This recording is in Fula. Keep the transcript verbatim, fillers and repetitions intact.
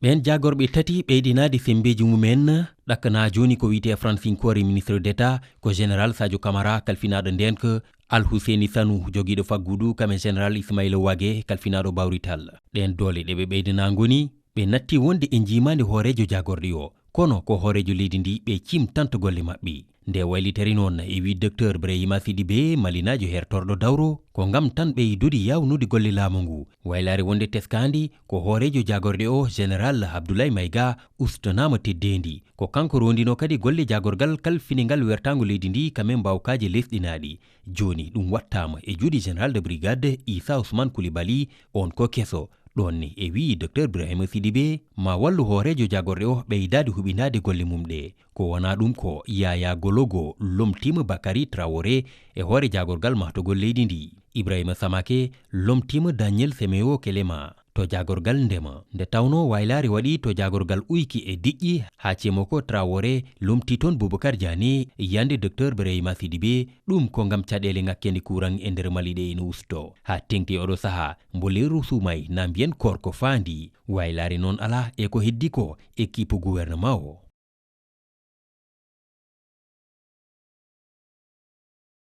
Ɓeen jaagorɓe tati ɓeydinaade semmbeeji mum en ɗakkana jooni ko wiyetee fransinkoore ministre d'État ko général Sadio Camara kalfinaaɗo ndeenka, Alhuseni Sanu jogiiɗo faggudu kam e général Ismaïla Wage kalfinaaɗo Bawrital. Ɗeen doole ɗe ɓe ɓeydana ngoni ɓe natti wonde e njiimaande hooreejo jaagorɗe o, kono ko hooreejo leydi ndi ɓe cimtanta golle maɓɓe. Nde waylitere noon e wi docteur Brahima Sidibe malinaajo hertorɗo dawro ko ngam tan ɓeydude yaawnude golle laamu ngu. Waylaare wonde teskaandi ko hooreejo jaagorɗe o général Abdoulaye Maïga ustanaama teddeendi. Ko kanko rondino kadi golle jaagorgal kalfiningal wertaango leydi ndi kamen mbaawkaaji lesɗinaaɗi. Jooni ɗum wattaama e juuɗe général de brigade Issa Ousmane Coulibaly, on ko keso. Ɗoon ne e wii docteur Ibrahima Sidibe ma wallu hooreejo jaagorɗe o ɓeydaade huɓindaade golle mum ɗe. Ko wonaa ɗum ko Yaya Gologo lomtiima Bakary Traoré e hoore jaagorgal mahtogol leydi ndi. Ibrahima Samake lomtiima Daniel Semeo Kelema to jaagorgal ndema. Nde tawnoo waylaare waɗi to jaagorgal uyki e diƴƴi haa Cemoko Traoré lomti toon Boubacar Diané yande docteur Ibrahima Sidibe, ɗum ko ngam caɗeele ŋakkende kuuraŋ e nder Mali ɗe ina usto. Haa teŋti oɗo sahaa mbo leeru suumay na mbiyen koorko faandi. Waylaare noon alaa e ko heddi ko ekipu gouvernement o.